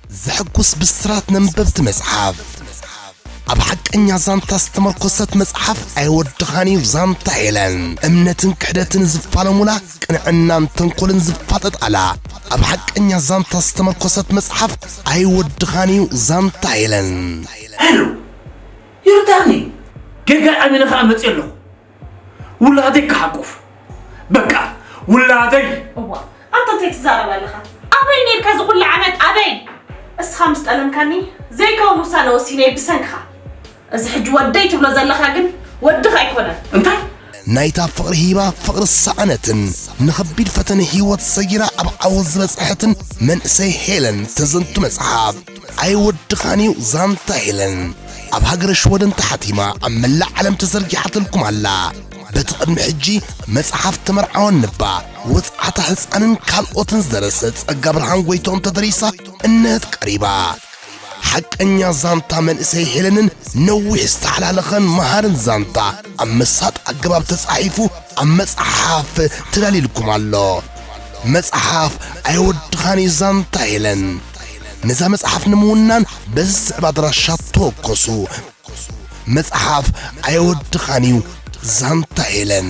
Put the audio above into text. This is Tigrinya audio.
ዘሐጉስ ብስራት ነንበብቲ መጽሓፍ። ኣብ ሓቀኛ ዛንታ ዝተመርኮሰት መጽሓፍ ኣይወድኻን እዩ ዛንታ ሄለን። እምነትን ክሕደትን ዝፋለሙላ፣ ቅንዕናን ተንኮልን ዝፋጠጣላ፣ ኣብ ሓቀኛ ዛንታ ዝተመርኮሰት መጽሓፍ ኣይወድኻን እዩ ዛንታ ሄለን። ሄሎ ዮርዳኒ፣ ጌጋ ኣሚነ ከኣ መፅእ ኣለኹ። ውላደይ ክሓቁፍ፣ በቃ ውላደይ። እዋ፣ ኣንተ እንታይ ትዛረብ ኣለኻ? ኣበይ ነርካ እዚ ኩሉ ዓመት? ኣበይ? እስኻ ምስ ጠለምካኒ ዘይከውን ውሳነ ወሲነ ብሰንክኻ። እዚ ሕጂ ወደይ ትብሎ ዘለኻ ግን ወድኻ ኣይኮነን። እንታይ? ናይታ ፍቕሪ ሂባ ፍቕሪ ሰኣነትን ንኸቢድ ፈተነ ህይወት ሰጊራ ኣብ ዓወት ዝበጽሐትን መንእሰይ ሄለን ተዘንቱ መጽሓፍ ኣይወድኻን እዩ ዛንታ ሄለን። ኣብ ሃገረ ሽወደን ተሓቲማ ኣብ መላእ ዓለም ተዘርጊሓትልኩም ኣላ። በቲ ቅድሚ ሕጂ መጽሓፍ ተመርዓወን ንባ፣ ወጽዓታ ህጻንን ካልኦትን ዝደረሰ ጸጋ ብርሃን ጎይትኦም ተደሪሳ እነህት ቀሪባ። ሓቀኛ ዛንታ መንእሰይ ሄለንን ነዊሕ ዝተሓላለኸን መሃርን ዛንታ ኣብ መሳጥ ኣገባብ ተጻሒፉ ኣብ መጽሓፍ ተዳልዩልኩም ኣሎ። መጽሓፍ ኣይወድኻን እዩ ዛንታ ሄለን። ነዛ መጽሓፍ ንምውናን በዚ ዝስዕብ ኣድራሻ ተወከሱ። መጽሓፍ ኣይወድኻን እዩ ዛንታ ሄለን።